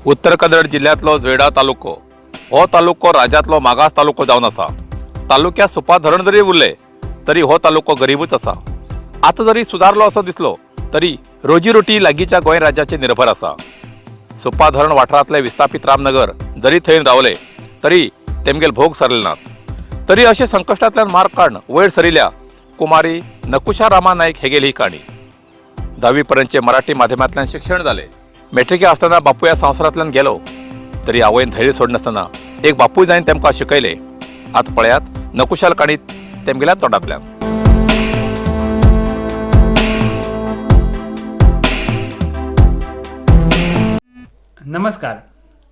उत्तर कन्नड जिल्ल्यांतलो जोयडा तालुको हो तालुको राज्यांतलो मागास तालुको जावन आसा. तालुक्यात सुपा धरण जरी उरले तरी हो तालुको गरीबच आसा. आतां जरी सुदारलो असो दिसलो तरी रोजीरोटी लागींच्या गोंय राज्याचेर निर्भर आसा. सुपा धरण वाठारांतले विस्थापीत रामनगर जरी थंय रावले तरी तेमगेल भोग सरले नात. तरी अशे संकश्टांतल्यान मार्ग काडून वयर सरिल्ल्या कुमारी नकुशा रामा नायक हेगेली ही काणी. धावी पर्यंतचे मराठी माध्यमांतल्यान शिक्षण जालें. मॅट्रिके आसतना बापूय ह्या संवसारांतल्यान गेलो तरी आवयन धैर्य सोडनासतना एक बापूय जावन तेमकां शिकयले. आतां पळयात नकुशाल काणी तेमगेल्या तोंडांतल्यान. नमस्कार.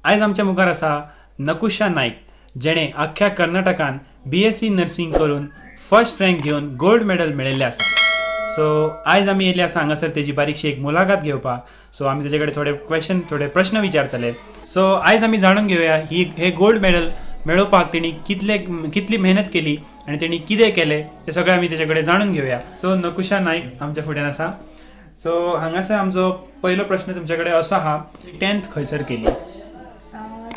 आयज आमच्या मुखार आसा नकुशा नायक, जेणे आख्ख्या कर्नाटकान बीएससी नर्सिंग करून फर्स्ट रँक घेवन गोल्ड मेडल मेळयल्लें आसा. सो आयज आमी येयल्ले आसा हांगासर तेजी बारीकशी एक मुलाखत घेवपाक. सो आमी तेजे कडेन थोडे क्वेश्चन, थोडे प्रश्न विचारतले. सो आयज आमी जाणून घेवया ही हे गोल्ड मेडल मेळोवपाक तेणी कितले कितली मेहनत केली आनी तेणी कितें केलें तें सगळें आमी तेजे कडेन जाणून घेवया. सो नकुशा नायक आमच्या फुड्यान आसा. सो हांगासर आमचो पयलो प्रश्न तुमचे कडेन असो आहा, टेंथ खंयसर केली?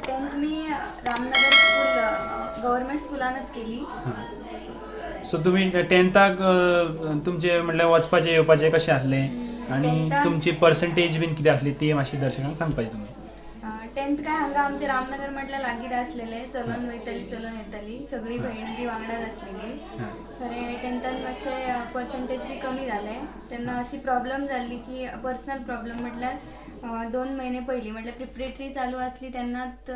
टेंथ मी रामनगर स्कूल, गव्हर्मेंट स्कुलानच केली. सो तुमी टेंथाक तुमचे म्हटल्यार वचपाचें येवपाचें कशें आसलें आनी तुमची पर्संटेज बीन कितें आसली ती मातशी दर्शकांक सांगपाची तुमी. टेंथ काय हांगा आमचे रामनगर म्हटल्यार लागींच आसलेले, चलोन वयताली चलोन येताली, सगळी भयणी बी वांगडाच आसलेली. खरें टेंथान मातशे पर्संटेज बी कमी जाले तेन्ना अशी प्रॉब्लम जाल्ली की पर्सनल प्रॉब्लम म्हटल्यार 2 म्हयने पयलीं म्हटल्यार प्रिपरेटरी चालू आसली तेन्नाच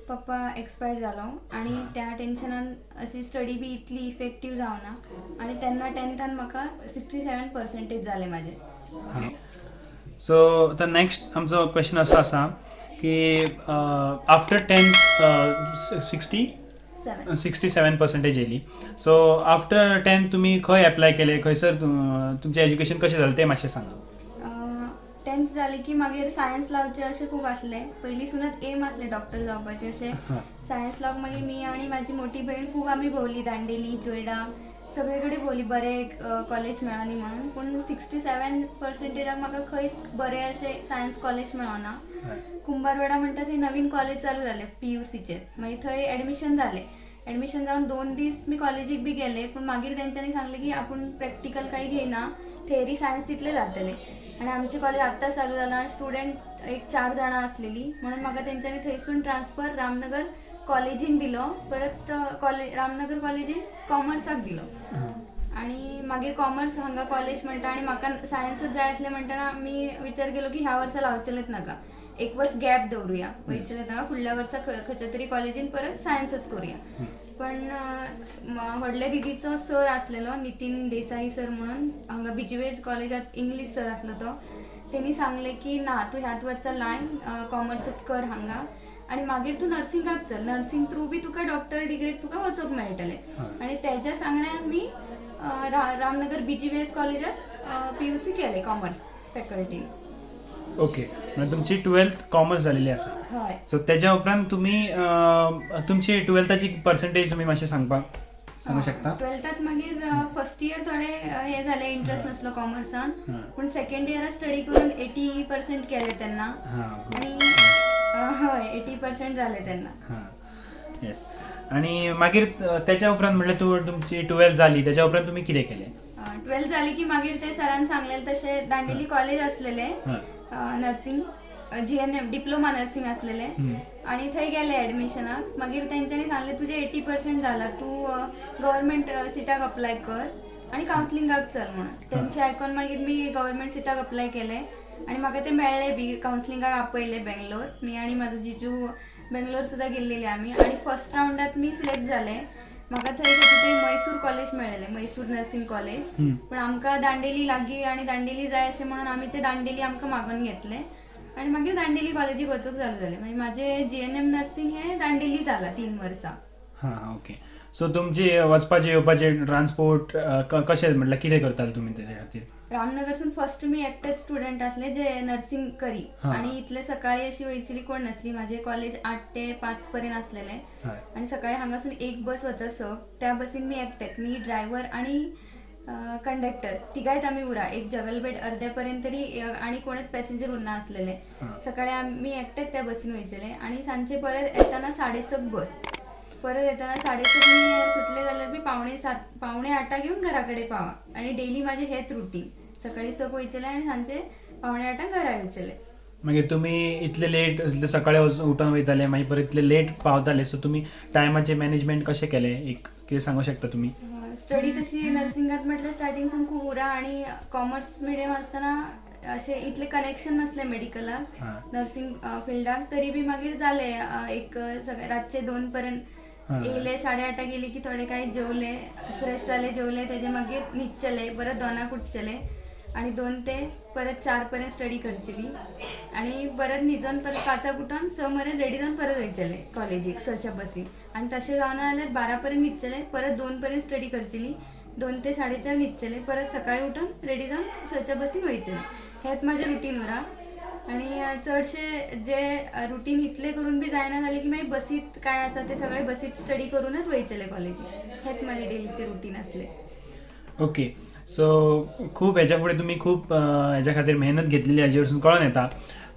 पप्पा एक्सपायर जालो आनी त्या टेन्शनान अशी स्टडी बी इतली इफेक्टीव जावना आनी तेन्ना टेंथान म्हाका 67% जाले म्हाजे. सो आतां नॅक्स्ट आमचो क्वेश्चन असो आसा की आफ्टर टेंथ 67 67% येयली. सो आफ्टर टेंथ तुमी खंय एप्लाय केले, खंयसर तुमचें एज्युकेशन कशें जालें तें मातशें सांगा. टेंथ जाली की मागीर सायन्स लावचें अशें खूब आसलें, पयलींसूनच एम आसलें डॉक्टर जावपाचें अशें. सायन्स लावंक मागीर मी आनी म्हाजी मोठी भयण खूब आमी भोंवली, दांडेली, जोयडा सगळे कडेन भोंवली, बरें एक कॉलेज मेळनी म्हणून. पूण 67% म्हाका खंयच बरें अशें सायन्स कॉलेज मेळना. कुंभारवाडा म्हणटा थंय नवीन कॉलेज चालू जालें PUCचें, मागीर थंय एडमिशन जालें. एडमिशन जावन 2 दीस मी कॉलेजीक बी गेले, पूण मागीर तेंच्यांनी सांगलें की आपूण प्रॅक्टिकल कांय घेयना, थेअरी सायन्स तितलें जातलें. आनी आमचें कॉलेज आत्तां चालू जालां आनी स्टुडंट एक 4 जाणां आसलेलीं म्हणून म्हाका तेंच्यांनी थंयसून ट्रान्सफर रामनगर कॉलेजीन दिलो. परत कॉलेज रामनगर कॉलेजीन कॉमर्साक दिलो आनी मागीर कॉमर्स हांगा कॉलेज म्हणटा आनी म्हाका सायन्सूच जाय आसलें म्हणटना आमी विचार केलो की ह्या वर्सा लावचेलेंच नाका, एक वर्स गॅप दवरुया, वयचेलेंच नाका, फुडल्या वर्सा खंयच्या तरी कॉलेजीन परत सायन्सच करुया. पण व्हडल्या दिदीचो सर आसलेलो नितीन देसाई सर म्हणून, हांगा BGVS कॉलेजात इंग्लीश सर आसलो तो, तेणी सांगलें की ना तूं ह्याच वर्सा लायन कॉमर्सूच कर हांगा आनी मागीर तूं नर्सिंगाक चल, नर्सिंग थ्रू बी तुका डॉक्टर डिग्रीक तुका वचूंक मेळटलें. आनी तेज्या सांगण्यान मी रामनगर BGVS कॉलेजात PUC केलें कॉमर्स फॅकल्टीन. ओके, म्हणजे तुमची 12th commerce जालेली आसा. हय. सो तेज्या उपरांत तुमी तुमची 12थाची पर्संटेज तुमी मातशें सांगू शकता? 12थात मागीर फर्स्ट इयर थोडे हे जालें, इंट्रस्ट नासलो कॉमर्सान, पूण सेकंड इयराक स्टडी करून 80% केले तेन्ना. आनी हय 80% जाले तेन्ना. येस. आनी मागीर तेज्या उपरांत म्हटल्यार तूं तुमची 12th जाली तेज्या उपरांत तुमी कितें केलें? 12th जाली की मागीर ते सरान सांगलेलें तशें दांडेली कॉलेज आसलेलें, नर्सिंग GNM diploma nursing आसलेलें आनी थंय गेले एडमिशनाक. मागीर तेंच्यांनी सांगलें तुजें 80% जाला, तूं गव्हर्मेंट सिटाक अप्लाय कर आनी कावन्सिलिंगाक चल म्हणून. तेंचें आयकून मागीर मी गव्हर्मेंट सिटाक अप्लाय केलें आनी म्हाका तें मेळ्ळें बी. कावन्सिलिंगाक आपयलें बेंगलोर, मी आनी म्हाजो जिजू बेंगलोर सुद्दां गेल्लेली आमी. आनी फर्स्ट रावंडात मी सिलेक्ट जाले. म्हाका थंय खंयचें तरी मैसूर कॉलेज मेळ्ळेलें, मैसूर नर्सिंग कॉलेज, पूण आमकां दांडेली लागीं आनी दांडेली जाय अशें म्हणून आमी ते दांडेली आमकां मागून घेतलें आनी मागीर दांडेली कॉलेजीक वचूंक चालू जालें. मागीर म्हाजें GNM nursing हें दांडेली जालां 3 वर्सां. हां ओके. सो तुमची वचपाचें येवपाचें ट्रान्सपोर्ट कशें म्हटल्यार कितें करताले तुमी तेजे खातीर? रामनगरसून फर्स्ट मी एकटेच स्टुडंट आसले जे नर्सिंग करी आनी इतले सकाळी अशी वयचली कोण नासली. म्हाजें कॉलेज 8 ते 5 पर्यंत आसलेलें आनी सकाळी हांगासून एक बस वचा 6, त्या बसीन मी एकटेच, मी ड्रायव्हर आनी कंडक्टर तिगांयच आमी उरा. एक जगलबेट अर्द्या पर्यंत तरी आनी कोणच पॅसेंजर उरना आसलेले. सकाळी आमी एकटेच त्या बसीन वयचेले आनी सांजचे परत येताना 6:30 बस, परत येताना 6:30 मी सुटले जाल्यार बी 6:45 7:45 येवन घरा कडेन पावा. आनी डेली म्हाजें हेंच रुटीन, सकाळी 6 वयचेलें आनी सांजचे 7:45 घरा येवचेलें. मागीर तुमी इतले लेट, इतले सकाळी उठून वयताले, मागीर परत इतले लेट पावताले, सो तुमी टायमाचें मॅनेजमेंट कशें केलें, एक कितें सांगूंक शकता तुमी? स्टडी तशी नर्सिंगात म्हटल्यार स्टार्टिंगसून खूब उरा आनी कॉमर्स मिडियम आसतना अशें इतलें कनेक्शन नासलें मेडिकलाक, नर्सिंग फिल्डाक, तरी बी मागीर जालें. एक सगळे रातचे 2 पर्यंत येयले, 8:30 गेले की थोडे काय जेवले, फ्रेश जाले, जेवले, तेजे मागीर न्हिदचेले, परत 2 उठचेले आनी 2 ते परत 4 पर्यंत स्टडी करचेली आनी परत न्हिजोन परत 5 उठोन 6 मेरेन रेडी जावन परत वयचेले कॉलेजीक 6च्या बसीन. आनी तशें जावना जाल्यार 12 पर्यंत न्हिदचेले, परत 2 पर्यंत स्टडी करचेली, 2 ते 4:30 न्हिदचेले, परत सकाळी उठोन रेडी जावन 6च्या बसीन वयचेले. हेंच म्हाजें रुटीन उरा. आनी चडशे जे रुटीन इतलें करून बी जायना जालें की मागीर बसीत काय आसा ते सगळे बसीत स्टडी करूनच वयचेले कॉलेजीक. हेंच म्हाजें डेलीचें रुटीन आसलें. ओके, सो खूब हेज्या फुडें तुमी खूब हेज्या खातीर मेहनत घेतलेली हाजे वरसून कळोन येता.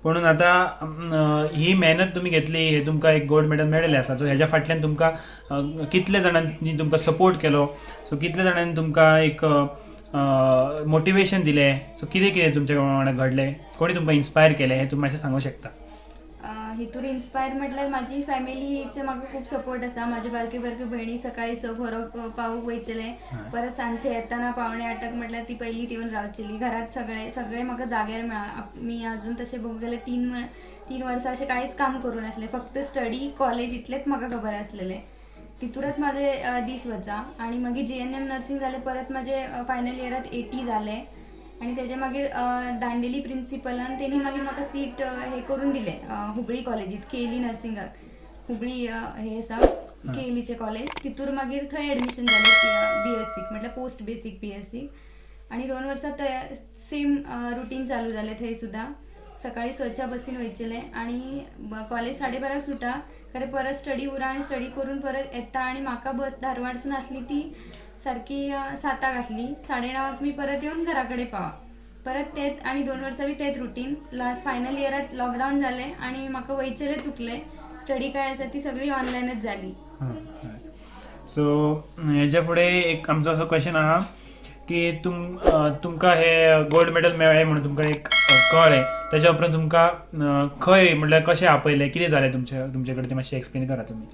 पुणून आतां ही मेहनत तुमी घेतली, हे तुमकां एक गोल्ड मेडल मेळिल्लें आसा, सो हेज्या फाटल्यान तुमकां कितले जाणांनी तुमकां सपोर्ट केलो, सो कितले जाणांनी तुमकां एक मोटिवेशन दिलें, सो कितें कितें तुमच्या वांगडा घडलें, कोणी तुमकां इन्स्पायर केलें, हें तुमी मातशें सांगूंक शकता? हितूर इन्स्पायर म्हटल्यार म्हाजी फॅमिलीचे म्हाका खूब सपोर्ट आसा. म्हाज्यो बारक्यो बारक्यो भयणी सकाळी 6 व्हरोंक पावोवंक वयचेले, परत सांजचे येताना 7:45 म्हटल्यार ती पयलींच येवन रावचेली. घरांत सगळे सगळे म्हाका जाग्यार मेळा. मी अजून तशें पळोवंक गेल्यार 3 वर्सां अशें कांयच काम करूं नासलें, फक्त स्टडी कॉलेज इतलेंच म्हाका खबर आसलेलें. तितूरच म्हाजे दीस वचा. आनी मागीर GNM nursing जालें, परत म्हाजें फायनल इयरात 80 जालें आनी तेजे मागीर दांडेली प्रिंसिपलान तेणी मागीर म्हाका सीट हे करून दिलें हुबळी कॉलेजीत, केली नर्सिंगाक हुबळी हे आसा केलीचें कॉलेज, तितूर मागीर थंय एडमिशन जालें BSc म्हटल्यार पोस्ट बेसीक BSc. आनी 2 वर्सां थंय सेम रुटीन चालू जालें. थंय सुद्दां सकाळी 6च्या बसीन वयचेलें आनी कॉलेज 12:30 सुटा, खरें परत स्टडी उरा आनी स्टडी करून परत येता. आनी म्हाका बस धारवाडसून आसली ती सारकी 7 आसली, 9:30 मी परत येवन घरा कडेन पावा. परत तेच आनी 2 वर्सां बी तेच रुटीन. लास्ट फायनल इयरात लॉकडावन जालें आनी म्हाका वयचेलें चुकलें, स्टडी काय आसा ती सगळी ऑनलायनच जाली. सो हेज्या फुडें एक आमचो असो क्वेश्चन आहा की तुमकां हे गोल्ड मेडल मेळ्ळें म्हणून तुमकां एक कळ्ळें, तेज्या उपरांत तुमकां खंय म्हटल्यार कशें आपयलें, कितें जालें तुमचे कडेन तें मातशें एक्सप्लेन करा तुमी.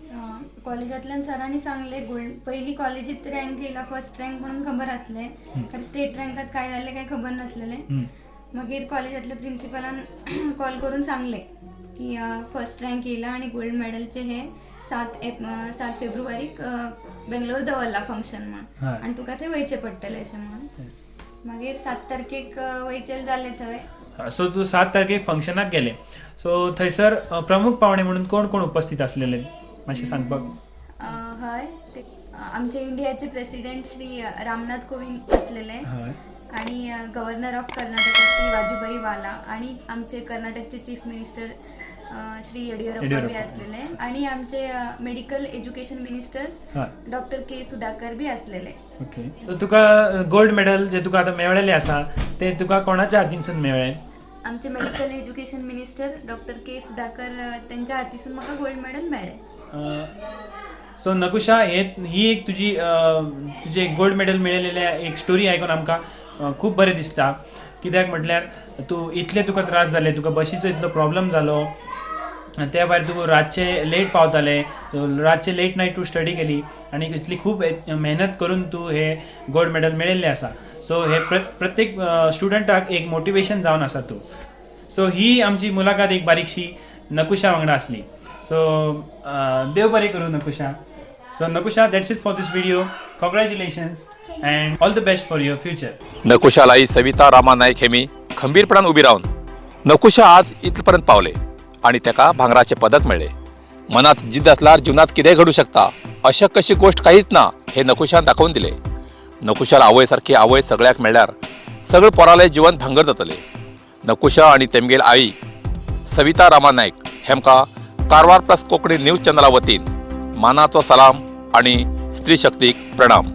कॉलेजांतल्यान सरांनी सांगलें गोल्ड, पयलीं कॉलेजीत रँक येयला, फर्स्ट रँक म्हणून खबर आसलें, खरें स्टेट रँकात काय जालें काय खबर नासलेलें. मागीर कॉलेजांतल्या प्रिंसिपलान कॉल करून सांगलें की फर्स्ट रँक येयला आनी गोल्ड मेडलचें हे 7 फेब्रुवारीक बेंगलोर दवरला फंक्शन म्हण आनी तुका थंय वयचें पडटलें अशें म्हणून. मागीर 7 तारखेक वयचें जालें थंय. सो तूं 7 तारखेक फंक्शनाक गेलें, सो थंयसर प्रमुख पावणे म्हणून कोण कोण उपस्थित आसलेले मातशें सांगपाक? हय, आमचे इंडियाचे प्रेसिडेंट श्री रामनाथ कोविंद आसलेले आणि गव्हर्नर ऑफ कर्नाटका श्री वाजुभाई वाला आणि आमचे कर्नाटकचे चीफ मिनिस्टर श्री येडियुरप्पा बी आसलेले आणि आमचे medical education minister doctor K Sudhakar बी आसलेले. ओके, सो तुका गोल्ड मेडल जे तुका आतां मेळ्ळेलें आसा ते तुका कोणाच्या हातीनसून मेळ्ळें? आमचे medical education minister doctor K Sudhakar त्यांच्या हातीसून म्हाका गोल्ड मेडल मेळ्ळें. सो नकुशा, ही एक तुजी तुजे गोल्ड मेडल मेळिल्लें एक स्टोरी आयकून आमकां खूब बरें दिसता. कित्याक म्हटल्यार तूं इतले तुका त्रास जाले, तुका बशीचो इतलो प्रॉब्लम जालो, त्या भायर तूं रातचे लेट पावतालें, रातचे लेट नायट तूं स्टडी केली आनी इतली खूब मेहनत करून तूं हे गोल्ड मेडल मेळिल्लें आसा. सो हे प्रत्येक स्टुडंटाक एक मोटिवेशन जावन आसा तूं. सो ही आमची मुलाखत एक बारीकशी नकुशा वांगडा आसली. सो देव बरें करूं Nakusha. So Nakusha, that's it for this video. Congratulations and all the best for your future. नकुशाला I Savita Rama Naik हेमी खंबीरपणान उबी रावन नकुशा आज इतपर्यंत पावले आणि ताका भांगराचे पदक मेळ्ळे. मनात जिद्द असल्यार जीवनात कितेंय घडू शकता अशा कशी गोष्ट काहीच ना हे नकुशान दाखोवन दिले. नकुशाला आवय सारखी आवय सगळ्याक मेळ्ळ्यार सगळें पोरालें जिवन भांगर जातलें. नकुशा आनी तेमगेल आई सविता रामा नायक हेमकां कारवार प्लस कोंकणी न्यूज चॅनला वतीन मानाचो सलाम आणि स्त्री शक्तीक प्रणाम.